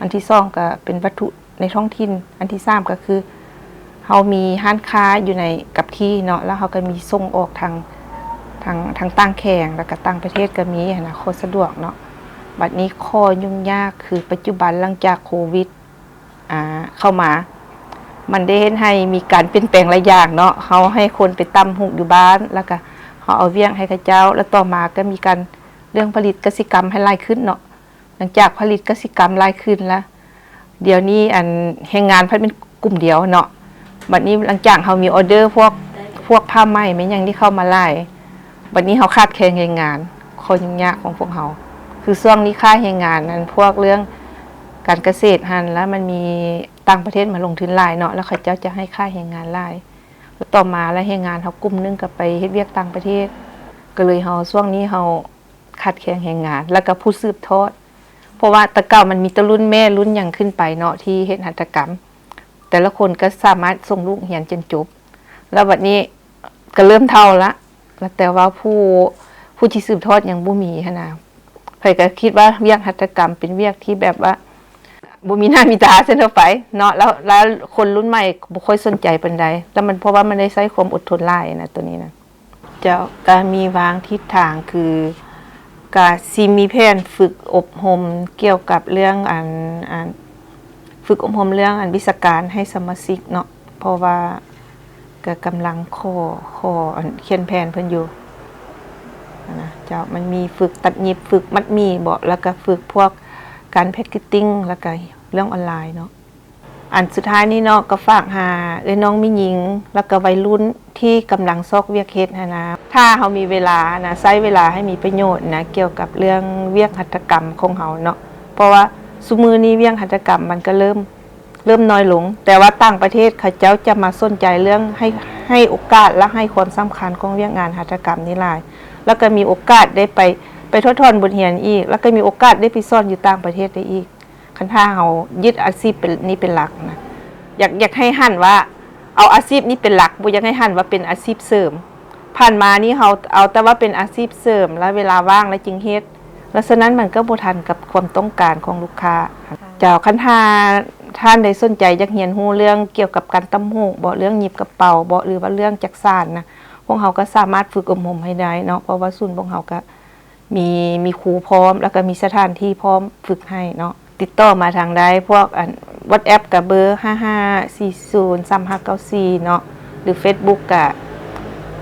ອັນທີສອງກະເປັນວັດຖຸໃນທ້ອງຖິ່ນ, ອັນທີສາມກະຄື ເຮົາມີຮ້ານຄ້າຢູ່ໃນກັບທີ່ເນາະ ແລ້ວເຮົາກະມີສົ່ງອອກທາງ ທາງ ທາງຕ່າງແຂວງ ແລ້ວກະຕ່າງປະເທດກະມີຫັ້ນນະ ຂໍ້ສະດວກເນາະ. ບັດນີ້ຂໍ້ຫຍຸ້ງຍາກຄື ປັດຈຸບັນຫຼັງຈາກໂຄວິດ ອາ ເຂົ້າມາ ມັນໄດ້ເຮັດໃຫ້ມີການປ່ຽນແປງຫຼາຍຢ່າງເນາະ, ເຮົາໃຫ້ຄົນໄປຕ່ຳຫູກຢູ່ບ້ານ ແລ້ວກະເຮົາເອົາວຽກໃຫ້ເຂົາເຈົ້າ ແລ້ວຕໍ່ມາກະມີການເລື່ອງຜະລິດກະສິກຳໃຫ້ຫຼາຍຂຶ້ນເນາະ. ຫຼັງຈາກຜະລິດກະສິກຳຫຼາຍຂຶ້ນລະ ດຽວນີ້ ອັນ ແຮງງານພັດແມ່ນກຸ່ມດຽວເນາະ. ບັດນີ້ຫຼັງຈາກເຮົາມີອໍເດີພວກ ພວກຜ້າໄໝແມ່ນຫຍັງນີ້ເຂົ້າມາຫຼາຍ, ບັດນີ້ເຮົາຂາດແຄນແຮງງານ, ຂໍ້ຫຍຸ້ງຍາກຂອງພວກເຮົາ. ຄືຊ່ວງນີ້ຄ່າແຮງງານນັ້ນ ພວກເລື່ອງການກະເສດຫັ້ນ ລະມັນມີຕ່າງປະເທດມາລົງທຶນຫຼາຍເນາະ ລະເຂົາເຈົ້າຈະໃຫ້ຄ່າແຮງງານຫຼາຍ ລະຕໍ່ມາລະແຮງງານເຮົາກຸ່ມໜຶ່ງກໍໄປເຮັດວຽກຕ່າງປະເທດ ກໍເລີຍເຮົາ ຊ່ວງນີ້ເຮົາຂາດແຄນແຮງງານ ລະກໍຜູ້ສືບທອດ ເພາະວ່າແຕ່ເກົ່າມັນມີແຕ່ລຸ້ນແມ່ລຸ້ນຫຍັງຂຶ້ນໄປເນາະ ທີ່ເຮັດຫັດຖະກຳ ແຕ່ລະຄົນກໍສາມາດສົ່ງລູກຮຽນຈົນຈົບ ລະບັດນີ້ກໍເລີ່ມເຖົ້າລະ ລະແຕ່ວ່າຜູ້ ຜູ້ທີ່ສືບທອດຍັງບໍ່ມີຫັ້ນນະ. ຂ້ອຍກໍຄິດວ່າວຽກຫັດຖະກຳເປັນວຽກທີ່ແບບວ່າບໍ່ມີໜ້າມີຕາຊັ້ນເທົ່າໄປເນາະ ລະ ລະຄົນລຸ້ນໃໝ່ບໍ່ຄ່ອຍສົນໃຈປານໃດ ລະມັນ ເພາະວ່າມັນໄດ້ໃຊ້ຄວາມອົດທົນຫຼາຍນະ ໂຕນີ້ນະ. ເຈົ້າ ກະມີວາງທິດທາງ ຄືກະຊິມີແຜນຝຶກອົບຮົມກ່ຽວກັບເລື່ອງອັນ ອັນ ຝຶກອົບຮົມເລື່ອງອັນວິຊາການໃຫ້ສະມາຊິກເນາະ ເພາະວ່າກະກຳລັງຂໍ ຂໍອັນຂຽນແຜນເພິ່ນຢູ່ຫັ້ນນະເຈົ້າ. ມັນມີຝຶກຕັດຫຍິບ ຝຶກມັດໝີ້ເບາະ ລະກະຝຶກພວກການແພັກເກັດຕິງ ລະກະເລື່ອງອອນລາຍເນາະ. ອັນສຸດທ້າຍນີ້ເນາະ ກໍຝາກຫາເອື້ອຍນ້ອງແມ່ຍິງ ລະກະໄວລຸ້ນທີ່ກຳລັງຊອກວຽກເຮັດຫັ້ນນະ ຖ້າເຮົາມີເວລານະ ໃຊ້ເວລາໃຫ້ມີປະໂຫຍດນະ ກ່ຽວກັບເລື່ອງວຽກຫັດຖະກຳຂອງເຮົາເນາະ ເພາະວ່າຊຸມື້ນີ້ວຽກຫັດຖະກຳມັນກໍເລີ່ມ ເລີ່ມນ້ອຍລົງ ແຕ່ວ່າຕ່າງປະເທດເຂົາເຈົ້າຈະມາສົນໃຈເລື່ອງ ໃຫ້ ໃຫ້ໂອກາດ ລະໃຫ້ຄວາມສຳຄັນຂອງວຽກງານຫັດຖະກຳນີ້ຫຼາຍ ລະກະມີໂອກາດໄດ້ໄປ ໄປຖອດຖອນບົດຮຽນອີກ ລະກະມີໂອກາດໄດ້ໄປສອນຢູ່ຕ່າງປະເທດໄດ້ອີກ. ຄັນຖ້າເຮົາຍຶດອາຊີບເປັນ ນີ້ເປັນຫຼັກນະ ຢາກ ຢາກໃຫ້ຫັນວ່າເອົາອາຊີບນີ້ເປັນຫຼັກ ບໍ່ຢາກໃຫ້ຫັນວ່າເປັນອາຊີບເສີມ. ຜ່ານມານີ້ເຮົາເອົາແຕ່ວ່າເປັນອາຊີບເສີມ ລະເວລາວ່າງລະຈຶ່ງເຮັດ ລະສະນັ້ນມັນກໍບໍ່ທັນກັບຄວາມຕ້ອງການຂອງລູກຄ້າ. ເຈົ້າ ຄັນຖ້າທ່ານໃດສົນໃຈຢາກຮຽນຮູ້ເລື່ອງກ່ຽວກັບການຕ່ຳຫູກເບາະ ເລື່ອງຫຍິບກະເປົາເບາະ ຫຼືວ່າເລື່ອງຈັກສານນະ ພວກເຮົາກໍສາມາດຝຶກອົບຮົມໃຫ້ໄດ້ເນາະ ເພາະວ່າສູນພວກເຮົາກໍ ມີ ມີຄູພ້ອມ ລະກະມີສະຖານທີ່ພ້ອມຝຶກໃຫ້ເນາະ. ຕິດຕໍ່ມາທາງໃດ ພວກອັນ WhatsApp ກະເບີ ຫ້າຫ້າສີ່ສູນສາມຫ້າເກົ້າສີ່ເນາະ ຫຼື Facebook ກະ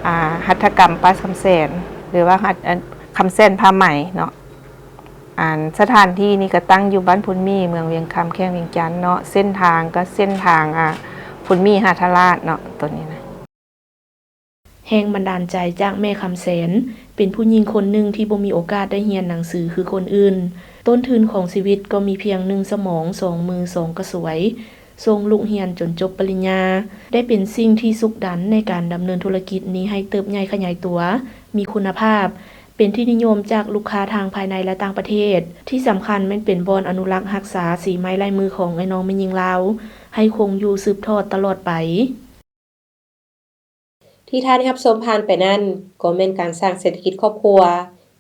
ອາ ຫັດຖະກຳປ້າຄຳແສນ ຫຼືວ່າ ຫັດ ອັນ ຄຳແສນຜ້າໄໝເນາະ. ອັນ ສະຖານທີ່ນີ້ກະຕັ້ງຢູ່ບ້ານໂພນໝີ່ ເມືອງວຽງຄຳ ແຂວງວຽງຈັນເນາະ. ເສັ້ນທາງກະເສັ້ນທາງ ອາ ໂພນໝີ່ ຫາທ່າລາດເນາະ ໂຕນີ້ນະ. ແຮງບັນດານໃຈຈາກແມ່ຄຳແສນ ເປັນຜູ້ຍິງຄົນໜຶ່ງທີ່ບໍ່ມີໂອກາດໄດ້ຮຽນໜັງສືຄືຄົນອື່ນ. ຕົ້ນທຶນຂອງຊີວິດກໍມີພຽງໜຶ່ງສະໝອງ, ສອງມື, ສອງກະສວຍ, ສົ່ງລູກຮຽນຈົນຈົບປະລິນຍາ ໄດ້ເປັນສິ່ງທີ່ຊຸກດັນໃນການດຳເນີນທຸລະກິດນີ້ໃຫ້ເຕີບໃຫຍ່ຂະຫຍາຍຕົວ, ມີຄຸນນະພາບ, ເປັນທີ່ນິຍົມຈາກລູກຄ້າທັງພາຍໃນ ແລະ ຕ່າງປະເທດ. ທີ່ສຳຄັນແມ່ນເປັນບ່ອນອະນຸລັກຮັກສາສີໄມ້ລາຍມືຂອງເອື້ອຍນ້ອງແມ່ຍິງລາວ ໃຫ້ຄົງຢູ່ສືບທອດຕະຫຼອດໄປ. ທີ່ທ່ານໄດ້ຮັບຊົມຜ່ານໄປນັ້ນ ກໍແມ່ນການສ້າງເສດຖະກິດຄອບຄົວ,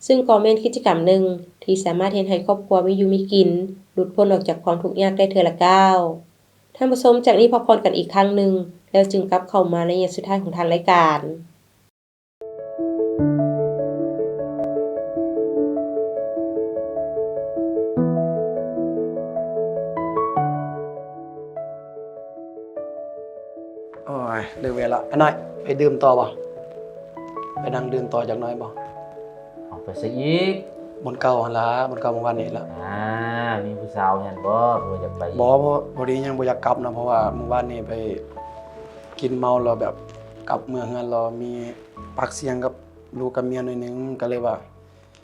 ຊຶ່ງກໍແມ່ນກິດຈະກຳໜຶ່ງທີ່ສາມາດເຮັດໃຫ້ຄອບຄົວມີຢູ່ມີກິນ, ຫຼຸດພົ້ນອອກຈາກຄວາມທຸກຍາກໄດ້ເທື່ອລະກ້າວ. ທ່ານຜູ້ຊົມ ຈາກນີ້ພັກຜ່ອນກັນອີກຄັ້ງໜຶ່ງ ແລ້ວຈຶ່ງກັບເຂົ້າມາໃນໄລຍະສຸດທ້າຍຂອງທາງລາຍການ. ໂອ້ຍ ເລີກວຽກລະ. ອ້າຍນ້ອຍ ໄປດື່ມຕໍ່ບໍ່? ໄປນັ່ງດື່ມຕໍ່ຈັກໜ້ອຍບໍ່? ເອົາ ໄປໃສອີກ? ບ່ອນເກົ່າຫັ້ນລະ, ບ່ອນເກົ່າມື້ວານນີ້ລະ. ອ່າ ມີຜູ້ສາວຫັ້ນບໍ່? ບໍ່ຢາກໄປ? ບໍ່, ພໍ ພໍດີຍັງບໍ່ຢາກກັບນະ, ເພາະວ່າມື້ວານນີ້ໄປກິນເມົາແລ້ວແບບກັບເມືອເຮືອນແລ້ວມີປາກສຽງກັບລູກກັບເມຍໜ້ອຍໜຶ່ງ, ກໍເລີຍວ່າ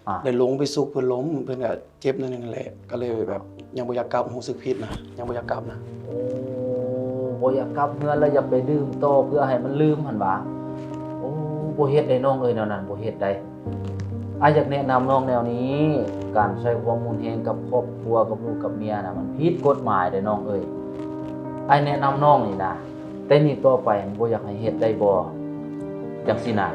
ອ່າ ໄດ້ລົງໄປຊຸກເພິ່ນລົ້ມ, ເພິ່ນກໍເຈັບໜ້ອຍໜຶ່ງແຫຼະ, ກໍເລີຍແບບຍັງບໍ່ຢາກກັບ, ຮູ້ສຶກຜິດນະ, ຍັງບໍ່ຢາກກັບນະ. ໂອ້ ບໍ່ຢາກກັບເຮືອນ ແລ້ວຢາກໄປດື່ມຕໍ່ເພື່ອໃຫ້ມັນລືມຫັ້ນຫວາ? ໂອ້ ບໍ່ເຮັດໄດ໋ນ້ອງເອີຍ, ແນວນັ້ນບໍ່ເຮັດໄດ໋. ອ້າຍຢາກແນະນຳນ້ອງແນວນີ້, ການໃຊ້ຄວາມຮຸນແຮງກັບຄອບຄົວ, ກັບລູກກັບເມຍນະ, ມັນຜິດກົດໝາຍເດ້ນ້ອງເອີຍ. ອ້າຍແນະນຳນ້ອງນີ້ນະ, ແຕ່ນີ້ຕໍ່ໄປບໍ່ຢາກໃຫ້ເຮັດໄດ້ບໍ່? ຈັ່ງຊີ້ນະ.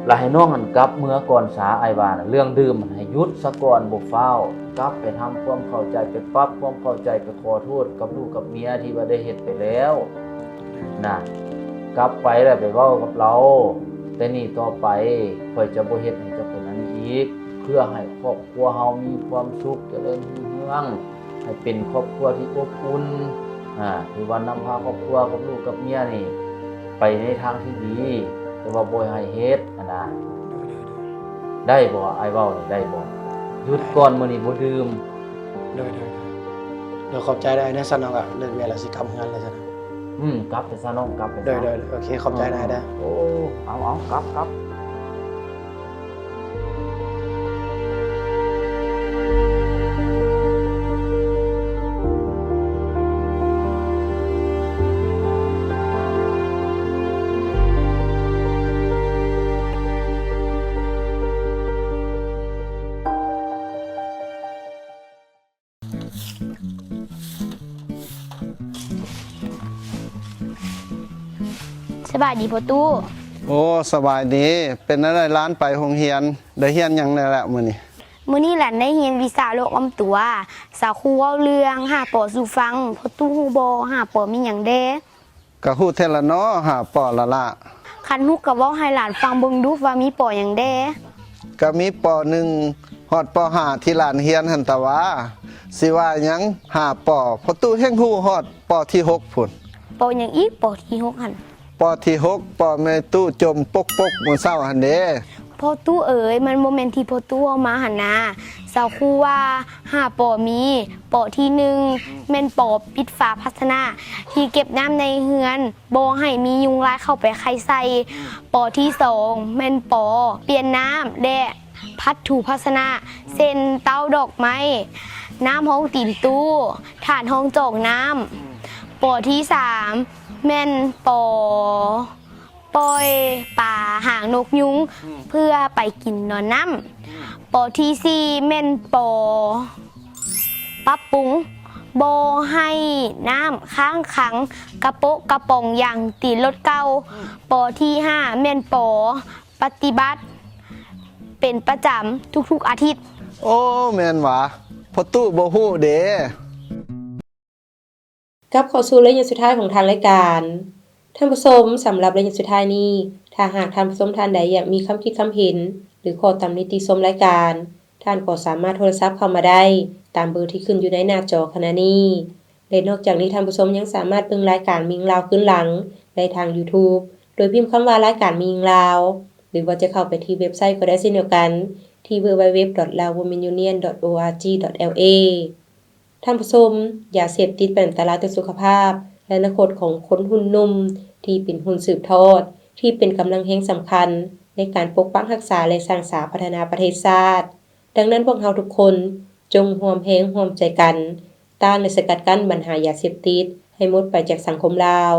ລະໃຫ້ນ້ອງຫັ້ນກັບເມືອກ່ອນສາ, ອ້າຍວ່ານະ, ເລື່ອງດື່ມຫັ້ນໃຫ້ຢຸດສາກ່ອນ, ບໍ່ຟ້າວ. ກັບໄປທຳຄວາມເຂົ້າໃຈ, ໄປປັບຄວາມເຂົ້າໃຈ, ໄປຂໍໂທດກັບລູກກັບເມຍທີ່ວ່າໄດ້ເຮັດໄປແລ້ວນະ. ກັບໄປແລ້ວໄປເວົ້າກັບລາວ, ແຕ່ນີ້ຕໍ່ໄປຂ້ອຍຈະບໍ່ເຮັດໃຫ້ເຈົ້າເປັນອັນນີ້ອີກ, ເພື່ອໃຫ້ຄອບຄົວເຮົາມີຄວາມສຸກ, ຈະເລີນຮຸ່ງເຮືອງ, ໃຫ້ເປັນຄອບຄົວທີ່ອົບອຸ່ນ, ອາ, ຖືວ່ານຳພາຄອບຄົວກັບລູກກັບເມຍນີ້ໄປໃນທາງທີ່ດີ, ແຕ່ວ່າບໍ່ໃຫ້ເຮັດຫັ້ນນະ. ໂດຍ ໂດຍ ໂດຍ. ໄດ້ບໍ່? ອ້າຍເວົ້ານີ້ໄດ້ບໍ່? ຢຸດກ່ອນ, ມື້ນີ້ບໍ່ດື່ມ. ໂດຍ ໂດຍ ໂດຍ. ໂດຍ ຂອບໃຈເດີ. ໃນຊັ້ນເຮົາກໍເລີກວຽກແລ້ວ ຊິກັບເຮືອນແລ້ວຊັ້ນ. ອືມ ກັບໄປຊະນ້ອງ, ກັບໄປຊະ. ໂດຍ ໂດຍ ໂດຍ. ໂອເຄ ຂອບໃຈຫຼາຍເດີ. ໂອ້ ເອົາ ເອົາ ກັບ ກັບ. ສະບາຍດີພໍ່ຕູ້. ໂອ້ ສະບາຍດີ. ເປັນແນວໃດຫຼານໄປໂຮງຮຽນ? ໄດ້ຮຽນຫຍັງແດ່ລະມື້ນີ້? ມື້ນີ້ຫຼານໄດ້ຮຽນວິຊາໂລກອ້ອມຕົວ. ສາວຄູເວົ້າເລື່ອງຫ້າ ປໍ ສູ່ຟັງ. ພໍ່ຕູ້ຮູ້ບໍ່ ຫ້າ ປໍ ມີຫຍັງແດ່? ກະຮູ້ແທ້ລະເນາະ ຫ້າ ປໍ ລະລະ. ຄັນຮູ້ກະເວົ້າໃຫ້ຫຼານຟັງເບິ່ງດູວ່າມີ ປໍ ຫຍັງແດ່? ກະມີ ປໍ ໜຶ່ງ ຮອດ ປໍ ຫ້າ ທີ່ຫຼານຮຽນຫັ້ນຕະຫວາ. ຊິວ່າຫຍັງ ຫ້າ ປໍ ພໍ່ຕູ້ແຮ່ງຮູ້ຮອດ ປໍ ທີ ຫົກ ພຸ້ນ. ປໍ ຫຍັງອີກ ປໍ ທີ ຫົກ ຫັ້ນ? ປໍ ທີ ຫົກ ປໍ ແມ່ຕູ້ຈົ່ມປົກໆ ມື້ເຊົ້າຫັ້ນເດ້. ພໍ່ຕູ້ເອີຍ ມັນບໍ່ແມ່ນທີ່ພໍ່ຕູ້ເວົ້າມາຫັ້ນນາ. ສາວຄູວ່າ ຫ້າ ປໍ ມີ ປໍ ທີ ໜຶ່ງ ແມ່ນ ປໍ ປິດຝາພາຊະນະທີ່ເກັບນ້ຳໃນເຮືອນ ບໍ່ໃຫ້ມີຍຸງລາຍເຂົ້າໄປໄຂ່ໃສ່. ປໍ ທີ ສອງ ແມ່ນ ປໍ ປ່ຽນນ້ຳ ແລະ ພັດຖູພາຊະນະ ເຊັ່ນ ເຕົ້າດອກໄມ້, ນ້ຳຮອງຕີນຕູ້, ຖານຮອງຈອກນ້ຳ. ປໍ ທີ ສາມ ແມ່ນ ປໍ ປ່ອຍປາຫາງນົກຍຸງ ອືມ ເພື່ອໄປກິນນອນນ້ຳ. ອືມ ປໍ ທີ ສີ່ ແມ່ນ ປໍ ປັບປຸງ ບໍ່ໃຫ້ນ້ຳຄ້າງຂັງກະໂປະກະປອງຢາງຕີນລົດເກົ່າ. ອືມ ປໍ ທີ ຫ້າ ແມ່ນ ປໍ ປະຕິບັດເປັນປະຈຳທຸກໆອາທິດ. ໂອ້ ແມ່ນຫວາ ພໍ່ຕູ້ບໍ່ຮູ້ເດ້. ກັບເຂົ້າສູ່ໄລຍະສຸດທ້າຍຂອງທາງລາຍການ. ທ່ານຜູ້ຊົມ, ສຳລັບໄລຍະສຸດທ້າຍນີ້, ຖ້າຫາກທ່ານຜູ້ຊົມທ່ານໃດຢາກມີຄຳຄິດຄຳເຫັນ ຫຼື ຂໍ້ຕຳໜິຕິຊົມລາຍການ, ທ່ານກໍສາມາດໂທລະສັບເຂົ້າມາໄດ້ຕາມເບີທີ່ຂຶ້ນຢູ່ໃນໜ້າຈໍຂະນະນີ້. ແລະ ນອກຈາກນີ້, ທ່ານຜູ້ຊົມຍັງສາມາດເບິ່ງລາຍການມີຫຍັງລາວຄືນຫຼັງໄດ້ທາງ YouTube ໂດຍພິມຄຳວ່າ ລາຍການມີຫຍັງລາວ ຫຼືວ່າຈະເຂົ້າໄປທີ່ເວັບໄຊກໍໄດ້ເຊັ່ນດຽວກັນ ທີ່ www.laowomenunion.org.la. ທ່ານຜູ້ຊົມ, ຢາເສບຕິດເປັນອັນຕະລາຍຕໍ່ສຸຂະພາບ ແລະ ອະນາຄົດຂອງຄົນຮຸ່ນໜຸ່ມທີ່ເປັນຮຸ່ນສືບທອດ, ທີ່ເປັນກຳລັງແຮງສຳຄັນໃນການປົກປັກຮັກສາ ແລະ ສ້າງສາພັດທະນາປະເທດຊາດ. ດັ່ງນັ້ນ, ພວກເຮົາທຸກຄົນຈົ່ງຮ່ວມແຮງຮ່ວມໃຈກັນ ຕ້ານ ແລະ ສະກັດກັ້ນບັນຫາຢາເສບຕິດໃຫ້ໝົດໄປຈາກສັງຄົມລາວ.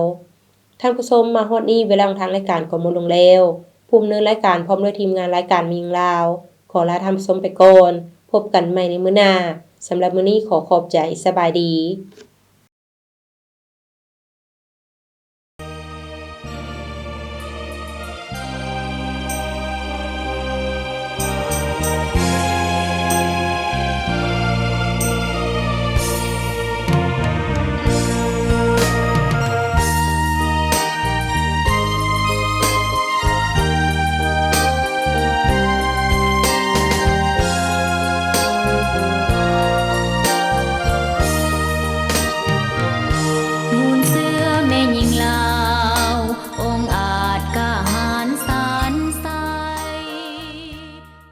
ທ່ານຜູ້ຊົມ, ມາຮອດນີ້ເວລາຂອງທາງລາຍການກໍໝົດລົງແລ້ວ. ຜູ້ດຳເນີນລາຍການພ້ອມດ້ວຍທີມງານລາຍການມີຫຍັງລາວ ຂໍລາທ່ານຜູ້ຊົມໄປກ່ອນ. ພົບກັນໃໝ່ໃນມື້ໜ້າ. ສຳລັບມື້ນີ້ຂໍຂອບໃຈ. ສະບາຍດີ.